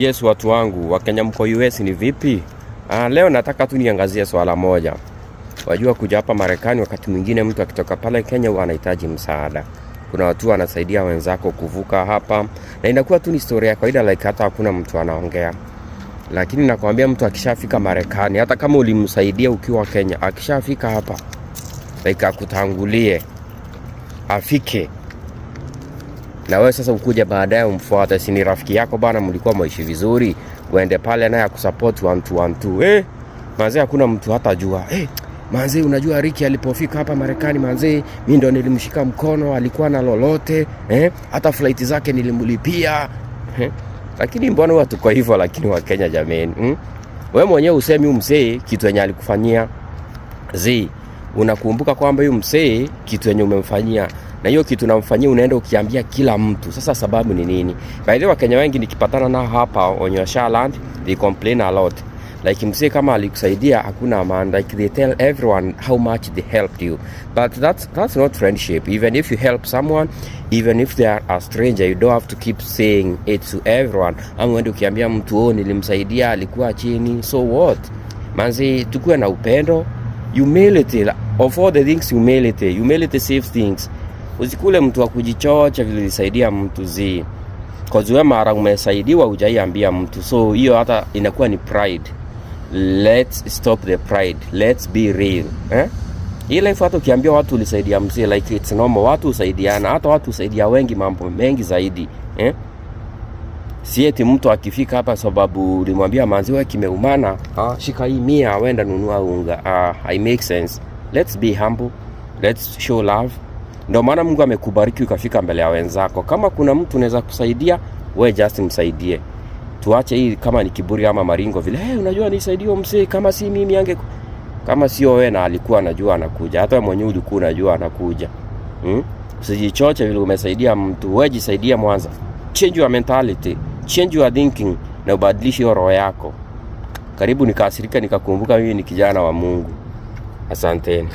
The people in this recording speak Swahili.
Yes, watu wangu Wakenya mko US ni vipi? Leo nataka tu niangazie swala moja. Wajua kuja hapa Marekani, wakati mwingine mtu akitoka pale Kenya huwa anahitaji msaada. Kuna watu wanasaidia wenzako kuvuka hapa na inakuwa tu ni story ya kawaida, like hata hakuna mtu anaongea. Lakini nakwambia mtu akishafika Marekani, hata kama ulimsaidia ukiwa Kenya, akishafika hapa like akutangulie afike na wewe sasa ukuja baadaye umfuate, si ni rafiki yako bana, mlikuwa maishi vizuri, uende pale naye akusupport one two one two. Manze hakuna mtu hata jua. Manze unajua Ricky alipofika hapa Marekani, manze mimi ndo nilimshika mkono, alikuwa na lolote, hata flight zake nilimlipia. Lakini mbona huwa tuko hivyo lakini wa Kenya jameni? Wewe mwenyewe usemi huyu mzee kitu yenye alikufanyia zi, unakumbuka kwamba huyu mzee kitu yenye umemfanyia na hiyo kitu namfanyia unaenda ukiambia kila mtu. Sasa sababu ni nini? By the way, Wakenya wengi nikipatana nao hapa wenye washa land, they complain a lot. Like mzee kama alikusaidia hakuna man, like they tell everyone how much they helped you. But that's not friendship. Even if you help someone, even if they are a stranger, you don't have to keep saying it to everyone. Ama uende ukiambia mtu, "Oh, nilimsaidia alikuwa chini." So what? Manze, tukuwe na upendo. Humility, of all the things, humility. Humility saves things. Usikule mtu wa kujichocha vile ulisaidia mtu zi. 'Cause wewe mara umesaidiwa hujaiambia mtu. So hiyo hata inakuwa ni pride. Let's stop the pride. Let's be real. Eh? Hii life hata ukiambia watu ulisaidia mzee, like it's normal. Watu husaidiana, hata watu husaidia wengi mambo mengi zaidi. Eh? Si eti mtu akifika hapa sababu ulimwambia, "Manzi, wewe kimeumana, shika hii 100, wenda nunua unga." I make sense. Let's be humble. Let's show love. Ndio maana Mungu amekubariki ukafika mbele ya wenzako. Kama kuna mtu unaweza kusaidia, we just msaidie. Tuache hii kama ni kiburi ama maringo vile, "Hey, unajua nisaidie msee, kama si mimi ange," kama sio wewe na alikuwa anajua anakuja, hata wewe mwenyewe ulikuwa unajua anakuja. Usijichoche vile umesaidia mtu, wewe jisaidia mwanzo. Change your mentality, change your thinking na ubadilishe hiyo roho yako. Karibu nikasirika nikakumbuka mimi ni kijana wa Mungu. Asanteni.